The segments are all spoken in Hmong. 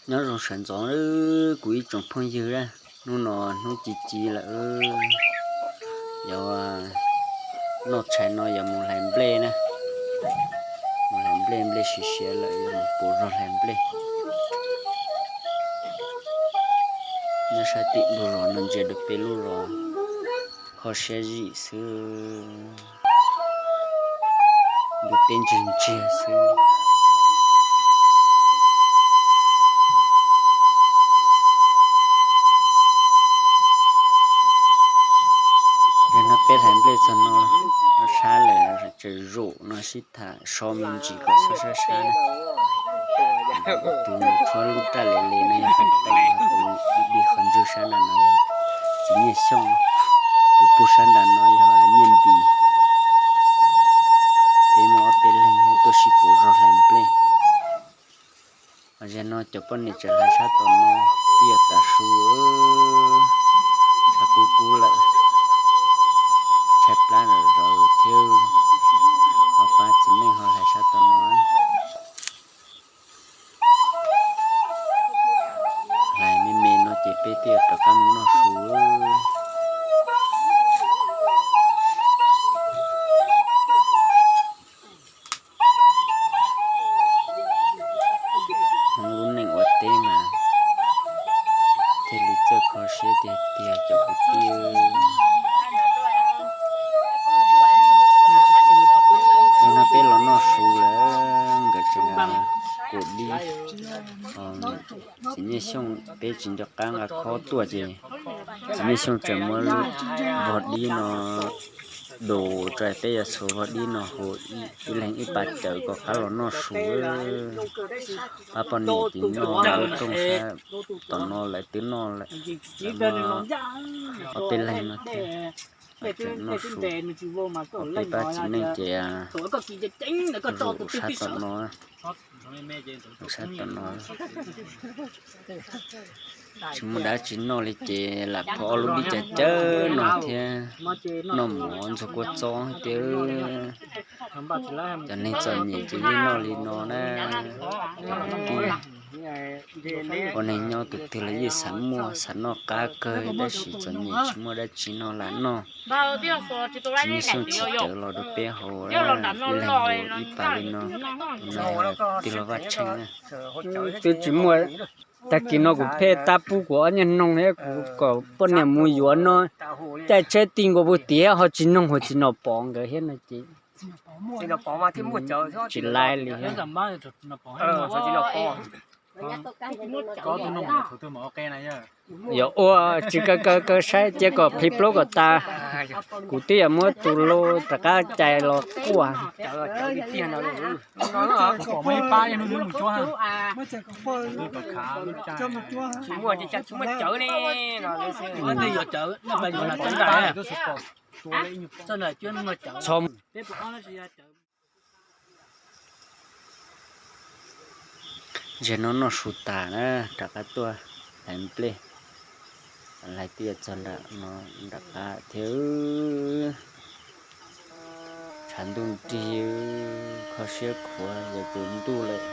Nyob zoo sawv ntxov kuv ib tsoom phooj ywg na, hnub no hnub ci ci lawm, yuav noj tshais no yuav mus hlais nplej na, mus hlais nplej, nplej siav siav lawm yuav mus puv zog hlais nplej. Nyob sab tim lub zos no ntsia rau peb lub zos kho siab zim xwb, ntuj teb ntsiag ntsiag xwb. Yog no peb hlais nplej txog no, sab lawm tseem zaum no sib tham so me ntsis kom sab sab sab na. Tus tshuab lub raj le le no yog Fais Teem, tus dig qhov ntswg sab nram no yog Txiv Nyiaj Xyooj, tus pug sab nram no yog Nyiaj Npis. Peb muaj ob peb leeg tuaj sib puv zog hlais nplej. Zaum no cov poj niam tseem hlais sab tom no, twb yuav tav su, tshav kub kub lawm, tshaib plab zom zaws thiab, ho pab txiv neej ho hlais sab tom no. Hlais me me no ces peb thiaj rov qab mus noj su. Hmoob lub neej ua teb mas thiaj li txawj kho siab tiag tiag cov kwv tij. Yog no peb los noj su lawm, nkawd tseem kuam dib. Txiv Nyiaj Xyooj peb tsis nco qab nqa khob tuaj ces Txiv Nyiaj Xyooj tseem muab vog dib no dus rau peb, yuav txhuav vog dib no hu ib leeg ib pas cawv kom qab los noj su. Pab poj niam ces noj lub rooj sab tom no lawv twb noj lawm, ob peb leeg no thiab. Tseem noj su, peb pab txiv neej ces zaum sab tom no, sab tom no. Tsis muaj dab tsi noj li ces lam pho ob lub dib cawv cawv no thiab, noj mov ntxuag kua txob thiab. Cov neeg txom nyem ces yeej noj li no na. Cov kwv tij, ua neeg nyob tus twg los yeej xav muaj xav noj qab kawg tab sis txom nyem tsis muaj dab tsi noj lam noj. Txiv Nyiaj Xyooj tsis cawv los rau peb haus, ib leeg ib pas li no, tus no yog tij laug Vaj Tsheej na. Twb tsis muaj, tag kis no kuv pheej tab pub kuv ob nyuag noog thiab kuv kom poj niam mus yuav no, caij tsheb ti nkaus puag tim ho tsis noog hos txiv Nom Pov nkawd thiab no ces tsis laib li thiab. Yuav ua tsis kaw kaw kaw saib cia kom plhis plaub kom tas, kuv twb yuav muab tus lau rov qab cais los quaj. Txhob Zaum no noj su tas na, rov qab tuaj hlais nplej, hlais twb yuav txog nram no nram qab thiab. Tshav ntuj nrig, kho siab khuav yuav tsaus ntuj lawm.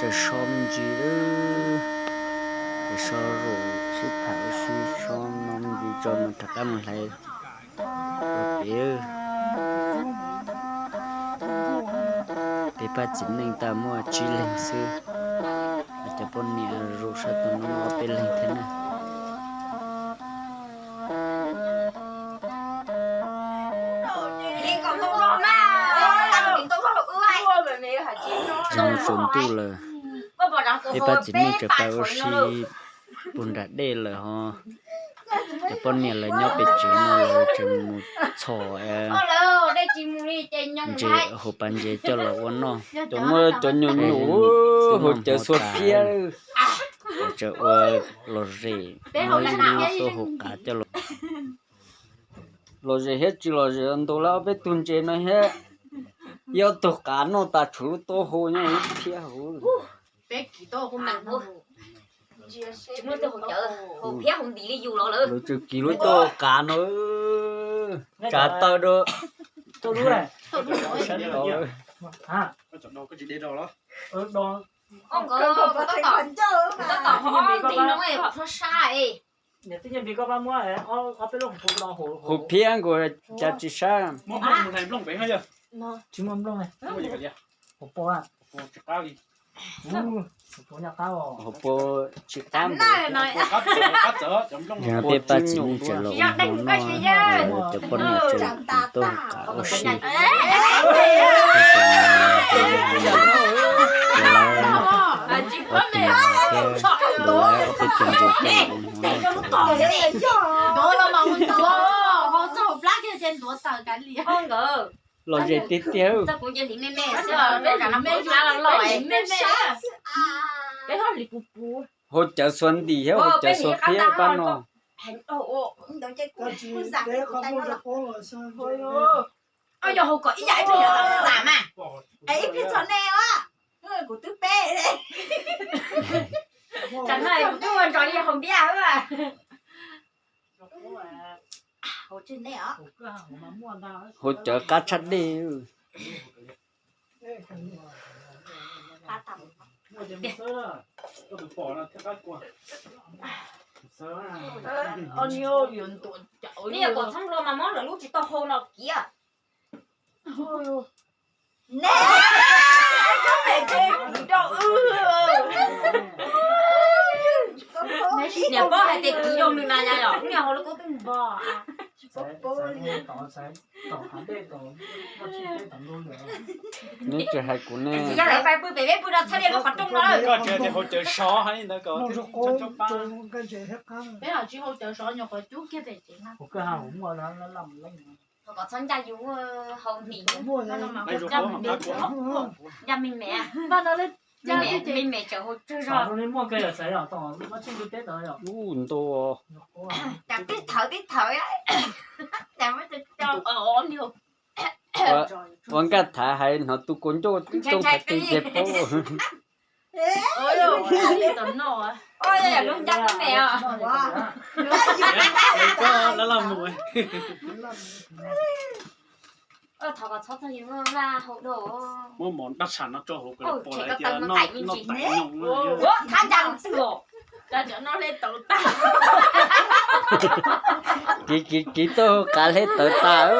Tsaws so me ntsis, tsaws so zaum sib tham ua si, so no me ntsis tso mas rov qab mus hlais ua pem. Peb pab txiv neej tag muaj tsib leeg xwb, cov poj niam zaum sab tod no muaj ob peb leeg thiab na. Tsaus ntuj lawm, peb pab txiv neej tseem pais ua si puag nram dej lawm ho. Cov poj niam lawv nyob pem tsev no lawv tseem mus txhom ntses, hauv pas ntses coj los ua noj. Cov no cov nyuam nyuam, hauv cawv xuas phiab, tseem ua los zem, muab ib lub taub hau qav coj los. Los zem thiab tsis los zem ntau lawm, ob peb tug ntses no thiab ib ob tug qav noj tas tshuav lub taub hau nyob lub phiab hauv. Lawv tseem kis lub taub hau qav no, tsav taw rau. Hauv phiab nkaus cas tsis sab. Hauv paus tsis qab npaum. Yog peb pab txiv neej tseem los ua hmo noj, cov poj niam tseem kis taub hau qav ua si. Ces lawv ob tug thiab ntaus lawv ob peb tug ntses coj los ua hmo noj. Los zem tiag tiag. Hauv cawv xuas ntim thiab hauv cawv xuas phiab pab no. Yog hauv kom ib yam ib pliag yog txam mas, es ib pliag txog nej a, kuv twb peb. Tsam no kuv twb ua nrog li hauv npiab. Hauv cawv qab tshaj dej. Neb yog kom txhob nplua mas mob lawm lub tsis tau hau no kiag. Neb, koj pem tsev kiv rau wb. Niam paub hais tias kiv rau nws na yom, niam hau lub kub twb npog. Neb tsis hais kuv ne. Yog lawv pais pw pem peb pw no txhawb liaj lub qhov rooj no. Koj tsis hais tias hau cawv sov hais li ntawd ko. Peb los tsis hau cawv sov nyuam qhuav cub kiag pem tsev na. Kom txhob ncaj yus hau hnim. Ncaj me me, me me tseem hau tsawg zog. Ub ntu. Cas tib thawv tib thawv. Ua nkaj thav hais hnov tus kaus ncauj tib too qhov twg ces paub. Thov kom txhob txog yus Vaj hau dua. Muab mov dab tsham no tso hauv kom pom lawv tias noj tais nyoos. Thab ncaj lub xwb os. Kiv kiv kiv tau qav hle tawv tas.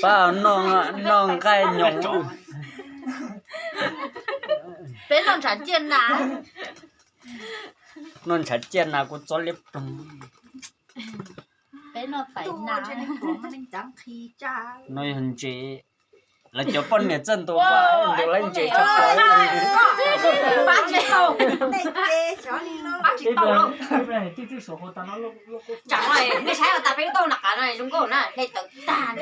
Pab noj nqaij nyoos. Peb noj ntshav ciaj na. Noj ntshav ciaj na kuv txob liab ploog. No yog ntses. Lawv cov poj niam txawj ntaus, ntaus lawv ntses tshaj plaws. Tsam no nej saib tas peb lub taub hau na, zoo nkauj na, hle tawv tag.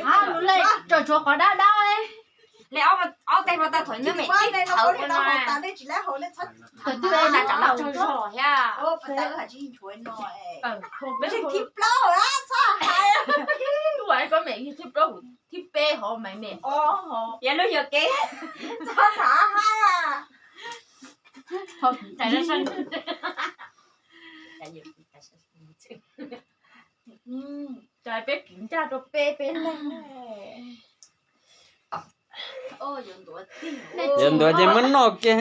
Tsuas tshuav qhov dawb dawb. Hle ob teg mas tau thom nyob me tib thawv ua no. Thawv twg na, tsam no tsaug zog thiab. Thib plaub, thib peb hov me me. Yog lub yog kev. Cas peb kiv ncaj rau peb peb leeg. Yuav ntuav ces muab noj kiag.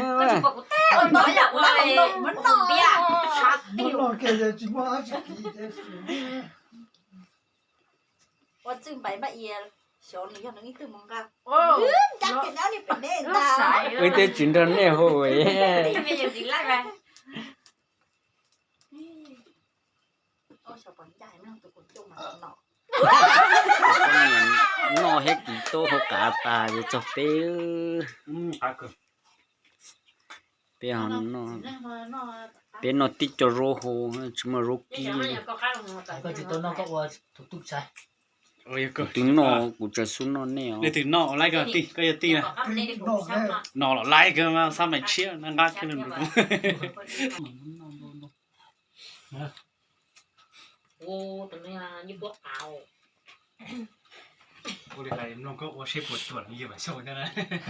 Wb twb tsis nrog nej hu. Noj thiab kis tub hauv qav tas yuav txog peb. Peb ho noj, peb noj tib co zaub hau, tsis muaj zaub kib. Kuv twb noj, kuv tseem xub noj nej os. No los laib kawg, xab mais tshiab nqa kiag.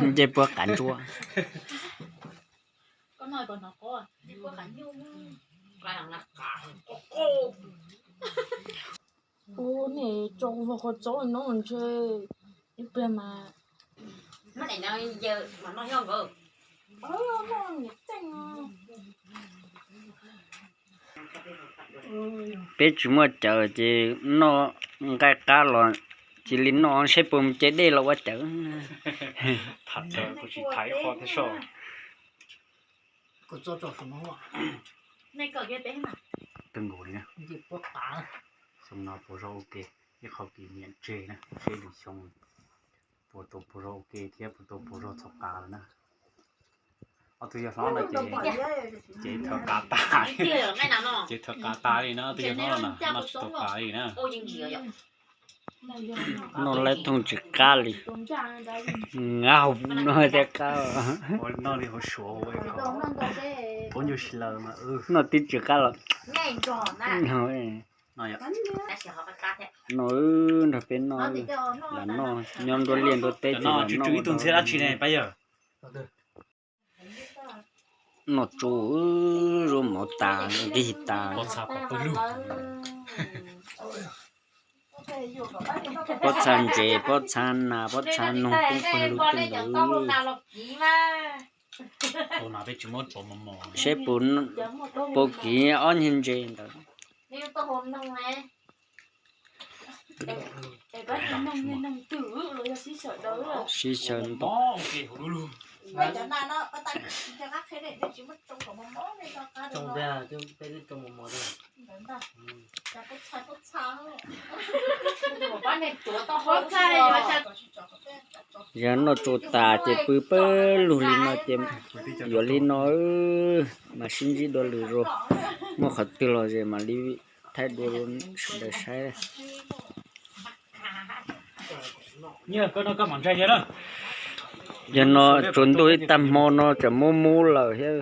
Nce puab qav ntsuab. Ua niam tso kuv qhov txob no ntshe ib pliag mas. Peb tsis muaj cawv ces noj nqaij qab los cia li noj, saib puas mus ce dej los ua cawv. Kawg nkaus li na. Xyoo no puas zog ua ke, ib qho kis niam tseg na, seb lwm xyoo puas tau puas zog ua ke thiab puas tau puas zog txhos qav lawm na. Ob tug yog hlob no ces, ces thawv qav tas, ces thawv qav tas li na, ob tug yog hlob no na, noj tsis tau qav li na. Noj laib thooj tsis qab li, ngab hauv no thiaj qab. Noj li hauv suav, noj tib tsis qab los. Noj nrog peb noj, lam noj nyob nruab liaj nruab teb ces lam noj. Noj tsu, zuaj mov tas, nqig tas. Pob txha ntses, pob txha nas, pob txha noog poob pawg lug tej ntawd. Saib puas, puas kiv ob nyuag ntses ntawd. Sib xyaw nto. Yog noj tsu tas ces pw pawg lug li no ces yuav li no, mas sib ntsib dua lwm zaus, muaj qhov twg los ces mam li thaij dua rau sawv daws saib. Yog no tsuas ntuj ib tag hmo no tseem mub mub lawm thiab.